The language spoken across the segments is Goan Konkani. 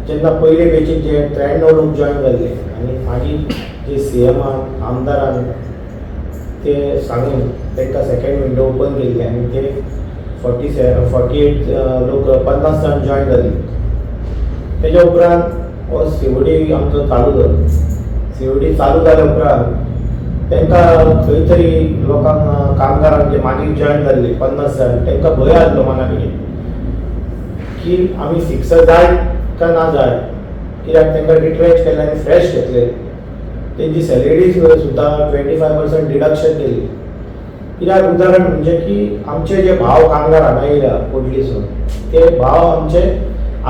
जेन्ना पयले बॅचीक जे 93 लोक जॉयन जाल्ले आनी मागीर जे सीएमान, आमदारान ते सांगून तांकां सेकेंड विंडो ओपन केल्ली आनी ते 47, 48 लोक, 50 जाण जॉयन जाले. तेज्या उपरांत हो सीओडी आमचो चालू जालो. सीओडी चालू जाल्या उपरांत तांकां खंय तरी लोकांक, कामगारांक जे मागीर जॉयन जाल्ले 50 जाण, तांकां भंय आसलो मना कडेन की आमी फिक्स जाय काय ना जाय, कित्याक तांकां रिट्रेंच केल्ले आनी फ्रेश घेतले. तेंची सॅलरी सुद्दां 25% डिडक्शन केली. कित्याक उदाहरण म्हणजे की आमचे जे भाव कामगार हांगा येयल्या कोडलीसून, ते भाव आमचे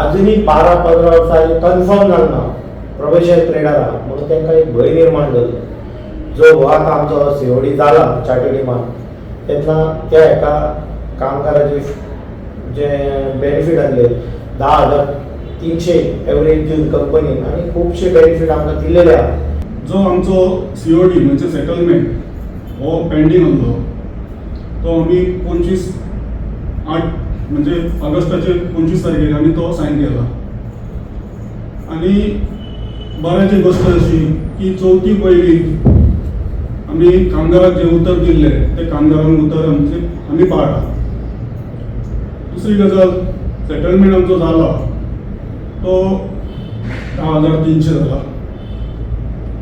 आजुनूय 12-15 वर्सां कन्फर्म जावंक ना, प्रोबेशन पिरियडार आहा, म्हणून तांकां एक भंय निर्माण जालो. जो हो आतां आमचो सीओडी जाला चार्टर्ड इमान, तेन्ना त्या एका कामगाराचे जे बेनिफीट आसले 10,300 एवरेज दिवन कंपनीन आनी खुबशे बेनिफीट आमकां दिलेले आहा. जो आमचो सीओडी म्हणजे सेटलमेंट हो पेंडींग आसलो, तो आमी 25/8 म्हणजे ऑगस्टाचे 25 तारखेक आमी तो सायन केला. आनी बऱ्याची गोश्ट अशी की चवथी पयलीं आमी कामगाराक जें उतर दिल्लें, तें कामगारांक उतर आमचें आमी पाळ्ळां. दुसरी गजाल, सेटलमेंट आमचो जाला तो 10,300 जाला.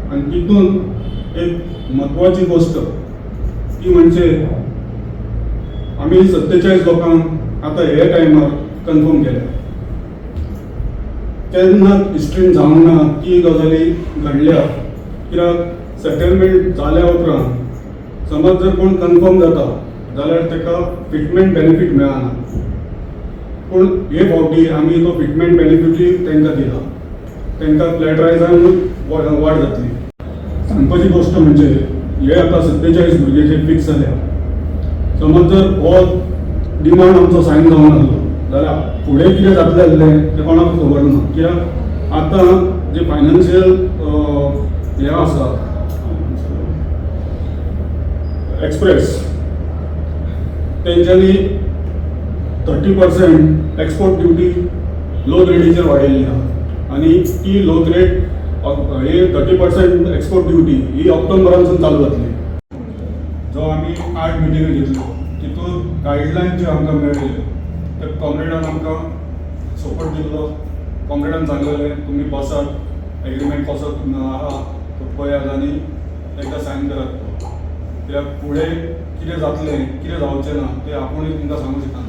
आनी तितून एक म्हत्वाची गोश्ट ती म्हणजे आमी 47 लोकांक आतां हे टायमार कन्फर्म केल्या. केन्ना हिस्ट्रीन जावंक ना ती गजाली घडल्या, कित्याक सेटलमेंट जाल्या उपरांत समज जर कोण कन्फर्म जाता जाल्यार ताका फिटमेंट बेनिफीट मेळना. पूण हे फावटी आमी तो फिटमेंट बेनिफिटूय तांकां दिला. तांकां फ्लॅट रायजान वाड जातली. सांगपाची गोश्ट म्हणजे हे आतां 47 भुरगे जे फिक्स जाल्या, समज जर हो डिमांड आमचो सायन जावंक नासलो जाल्यार फुडें कितें जातलें आसलें तें कोणाक खबर ना, कित्याक आतां जे फायनान्शियल हें आसा एक्सप्रेस, तेंच्यांनी 30% एक्सपोर्ट ड्युटी लो ग्रेडीचेर वाडयल्ली आहा आनी ती लो ग्रेड हे 30% एक्सपोर्ट ड्युटी ही ऑक्टोबरानसून चालू जातली. जो आमी 8 मिटिंग्यो घेतल्यो, तितून गायडलायन ज्यो आमकां मेळ्ळ्यो, ते कॉम्रेडान आमकां सपोर्ट दिल्लो. कॉम्रेडान सांगलेलें, तुमी बसात, एग्रीमेंट कसो आहा तो पळयात आनी एकदां सायन करात तो, कित्याक फुडें कितें जातलें, कितें जावचें ना तें आपुणूय तुमकां सांगूंक शकना.